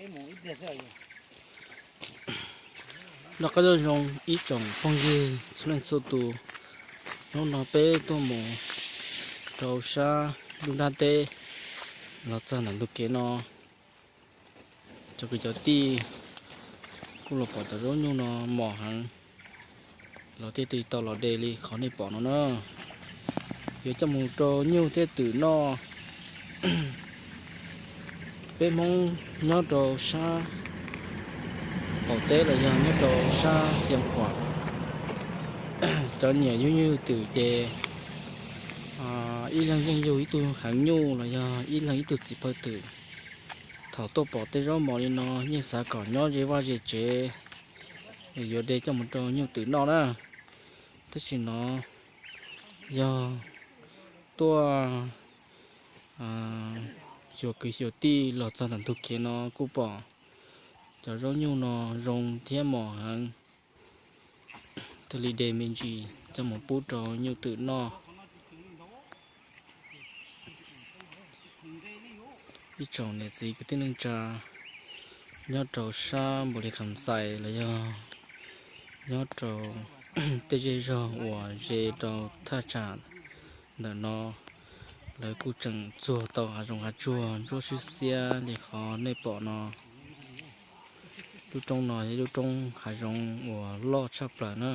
Noj qab nyob zoo ib tsoom phooj ywg txhua leej txhua tus, hnub no peb tuaj mus rau sab nruab nrab teb los txog ntawm ntug kev no, cov kwv cov tij kuj los pom cov zaub nyuj no mos heev, los thiaj li tau los de li qhov nej pom no na. Yuav coj mus rau nyuj thiab twm noj. Peb Hmoob nyob rau sab qaum teb los yog nyob rau sab Xia Khuam, cov nyiam yug nyuj yug twm ces ib leeg yeej yug ib tug heev nyuj los yog ib leeg ib tug txiv phaw twm. Thaum tuaj pom tej zaub mos li no yeej xav kom nyob ze vaj ze tsev, yuav de coj mus rau nyuj twm noj na. Tab sis no yog tuaj xyuas kwv xyuas tij los txog ntawm ntug kev no kuj pom cov zaub nyuj no zoo thiab mos heev, thiaj li de me ntsis coj mus pub rau nyuj twm noj. Ib tsoom niam txiv kwv tij neej tsa nyob rau sab Npaus Lis Kham Xais los yog nyob rau tej zej zog uas ze rau thaj tsam ntawm no, lawv kuj tseem txuag tau hav zoov hav tsuag ntsuab swb xiab li qhov nej pom no. Lub roob no yog lub roob hav zoov uas loj tshaj plaws na.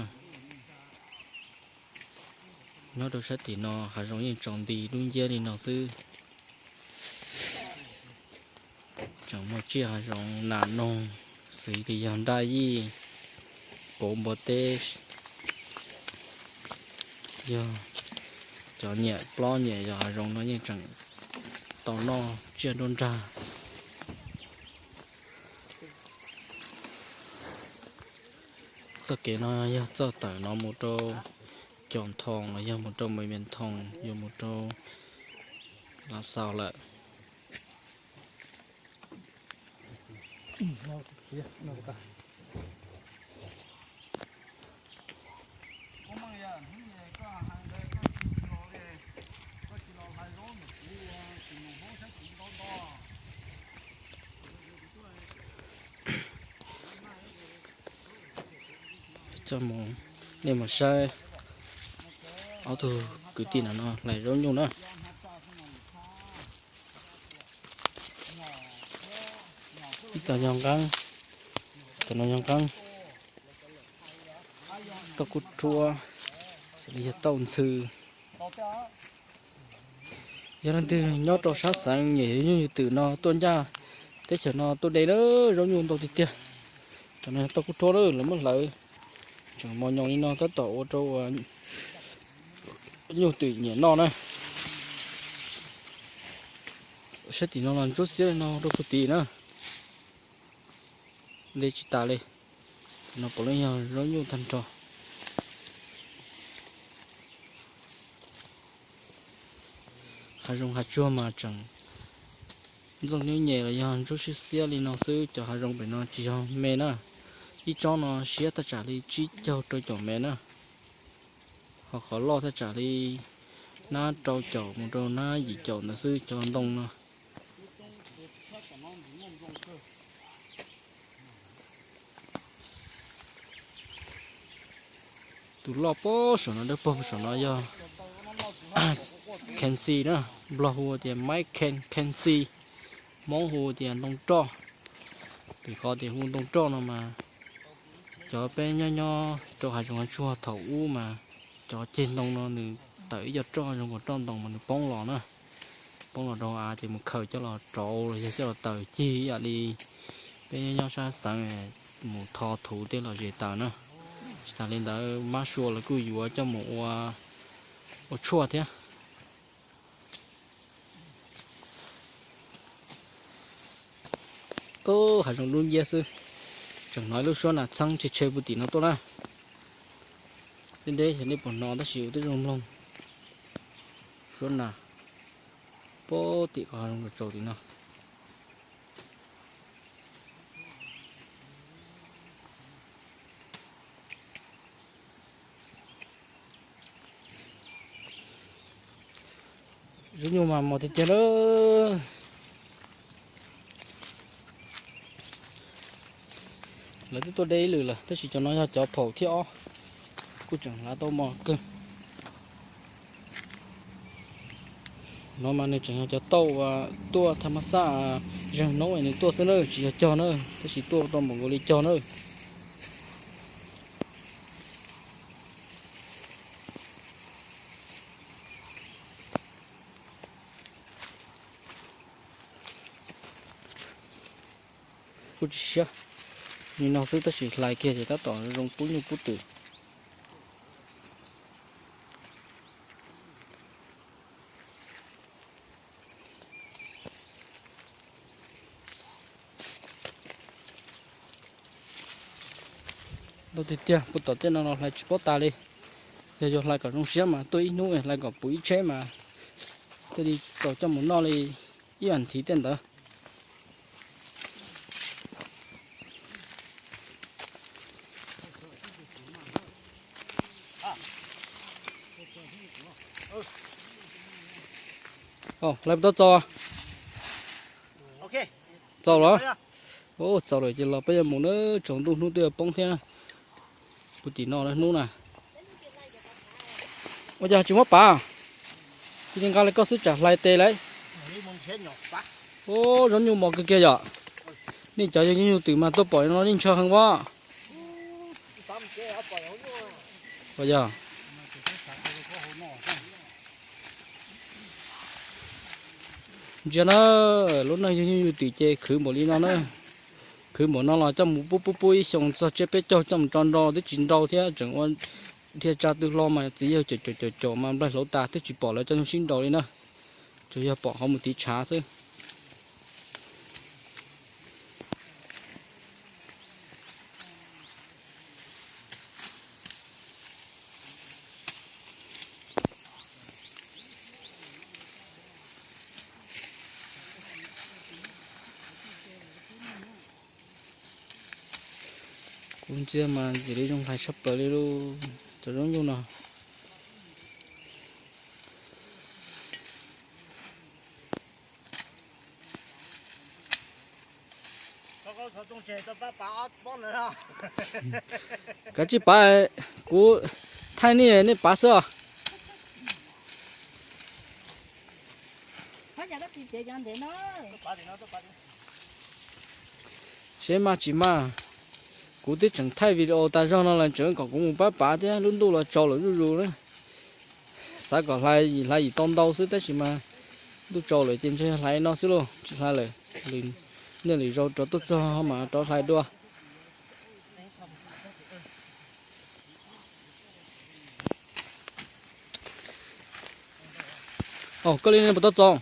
Nyob rau sab tim no hav zoov yeej tsaus nti dub nciab li no xwb. Tseem muaj tsiaj hav zoov nas noog, xws li yog nraj yij, kauv npua teb, yog cov nyiam plob nyiam yos hav zoov no yeej tseem tau noj tsiaj nruab nrag. Txoj kev no yog txoj tawm no mus rau Cov Nthoos los yog mus rau Mes Mias Thoos, yuav mus rau Lav Xaus lawm. Coj mus, nej mus saib ob tug kwv tij no hlais zaub nyuj na. Ib co yog nqeeb, cov no yog nqeeb, tauj kub rhuab, xws li yog tauj ntxhw. Yog leej twg nyob rau sab xeev nyiam yug nyuj yug twm no tuaj ncaj teb chaws no tuaj de na, zaub nyuj ntau tiag tiag. Cov no yog tauj kub rhuab lawm, lawv muab hlawv tseem mos nyoos li no tab tom ua rau uas nyuj twm nyiam noj na. Sab tim no los ntsuab xiab li no rau puag tim na. De tsis tas li. No puav leej yog zaub nyuj tag nrho. Hav zoov hav tsuag mas tseem ntxooj nyuj nyem los yog ntsuab sib xiab li no xwb, cov hav zoov pem no tsis yog me na. Ib tsob no siab thaj tsam li tsib caug rau caum mev na, ho qhov loj thaj tsam li nab rau caum mus rau nab yim caum ntawd xwb cov ntoo no. Tus loj pem saum no, dawb paug saum no yog Kensi na, Nplog hu tias Maiv Ken, Kensi, Hmoob hu tias ntoo roj. Vim qhov tias hu ntoo roj no mas cov peb nyob nyob rau hav zoov hav tsuag thaum ub mas cov ceg ntoo no nws tawm ib co roj zoo nkaus roj ntoo mas nws poob los na, poob los rau av ces mus khaws coj los rauv los yog coj los taws cig ib yam li peb nyob sab xeev mus tho thuv tej los zes taws na. Tsis tas li ntawd mab sua los kuj yuav coj mus ua, ua tshuaj thiab. Hav zoov dub nciab xwb, tseem hnov ib lub suab nas txheeb tshe tshe puag tim no tuaj na. Deb deb xyov nej puas hnov tab sis ua tib zoo mloog suab nas puag tim qhov hav zoov tsaus tim no. Zaub nyuj mas mos tiag tiag lawm. Lawv twb tuaj de ib lwm lawm, tab sis cov no yog cov phaum thiab os, kuj tseem hlav tau mos kawg. No mas nws tseem yog cov tauj uas tuaj thaj ma xaj, zeeg hnub es nws tuaj xwb na, tsis yog cog na, tab sis tuaj tau npaum nkaus li cog na. Kuj tsis siab, nim no xwb tab sis hlais kiag ces tab tom zoo pub nyuj pub twm. Ntau tiag tiag, puag tom tej no los hlais tsis paub tas li. Yog yuav hlais kom zoo siab mas tuaj ib hnub, hlais kom puv ib tsheb mas thiaj li txaus coj mus noj li ib vas thiv tej ntawd. Hlais puas tau txaus? Txaus los? Txaus lawm ces los peb yuav mus na, tsaus ntuj hnub twb yuav poob thiab. Puag tim no lawm hnub na. Ua cas tsis muab pav? Cia li nqa li koj xwb tsam hlais tes lauj. Ub, zoo nyuj mos kawg kiag yom. Nej cov yug nyuj twm mas tuaj pom no nej ntshaw heev as. Yog ntsia na, lub neej yug nyuj yug twm ces khwv npaum li no na. Khwv npaum no los coj mus pub pub pub ib xyoos txog tsiab peb caug coj mus tso nrau twb tsis nrau thiab, tseem ua dhia tsa tw hlo mas txiv yawg caum caum caum caum mas nplaig hlauv tas twb tsis pom lawv coj nyuj sib nrau li na. Tsuas yog pom qhov mus tiv tshav xwb. Kuv ntsia mas ntxim li zoo hlais tshaj plaws li lauj, cov zoo nyuj no. Kav tsij pav, kuv thaij nej, nej pav xwb os. Seb maj tsis maj, kuv twb tseem thaij video tas zog no los tseem kom kuv mus pab pav thiab, lub ntuj los tsaus lawm zuj zus na. Xav kom hlais, hlais yim tau ntau xwb tab sis mas ntuj tsaus lawm ces ntshe hlais no xwb lauj, tsis hlais lawm. Nej lwm zaus rov tuaj txog mas rov hlais dua. Koj li ne puas tau txaus?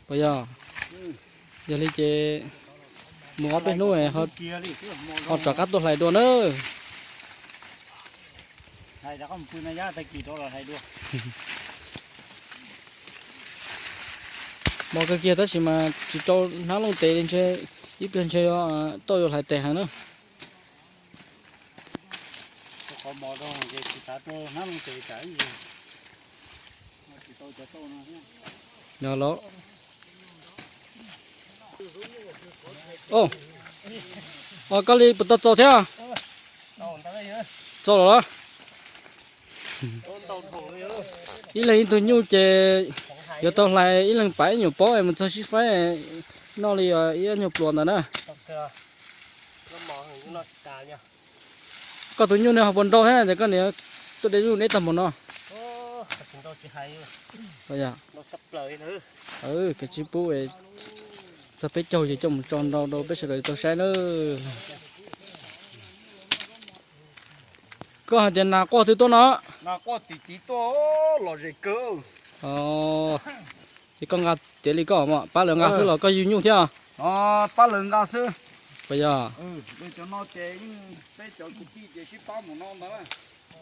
Puas yog? Yog li ces mus ob peb hnub ho rov qab tuaj hlais dua nawb. Mos kawg kiag tab sis mas tsis rau hnab looj tes li, ntshe ib pliag ntshe tauj yuav hlais tes heev na. Yog los. Koj li puas tau txaus thiab? Txaus los. Ib leeg ib tug nyuj ces yuav tau hlais ib leeg pav ib nyuag pob es mus txog sib faib noj li ib ob nyuag pluas ntawd na. Koj tus nyuj ne ho puas nrau thiab ces koj niam tuaj de nyuj deb tag npaum no? Kav tsij pub txog peb caug ces coj mus tso nrau rau peb sawv daws tau saib nawb. Koj hais tias nas quaj twg tuaj no? Ces koj nqa tiav li koj pab lawv nqa xwb los koj yug nyuj thiab? Pab lawv nqa xwb. Puas yog?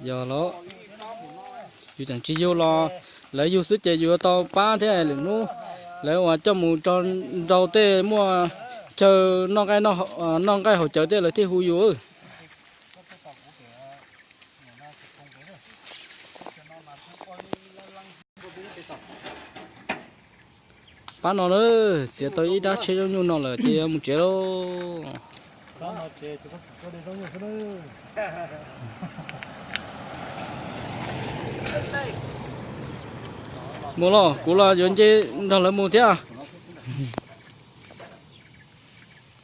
Yog los. Yus tseem tsis yug los lawv yug xwb ces yus yuav tau pab thiab. Lwm hnub lawv uas coj mus tso nrau tej muaj chaw noj nqaij haus cawv tej lawv thiaj hu yus. Pab no na, txiav tau ib rab tsheb zaub nyuj no lawm ces yuav mus tsev lauj. Mus los, kuv los yuav nce nrog lawv mus thiab.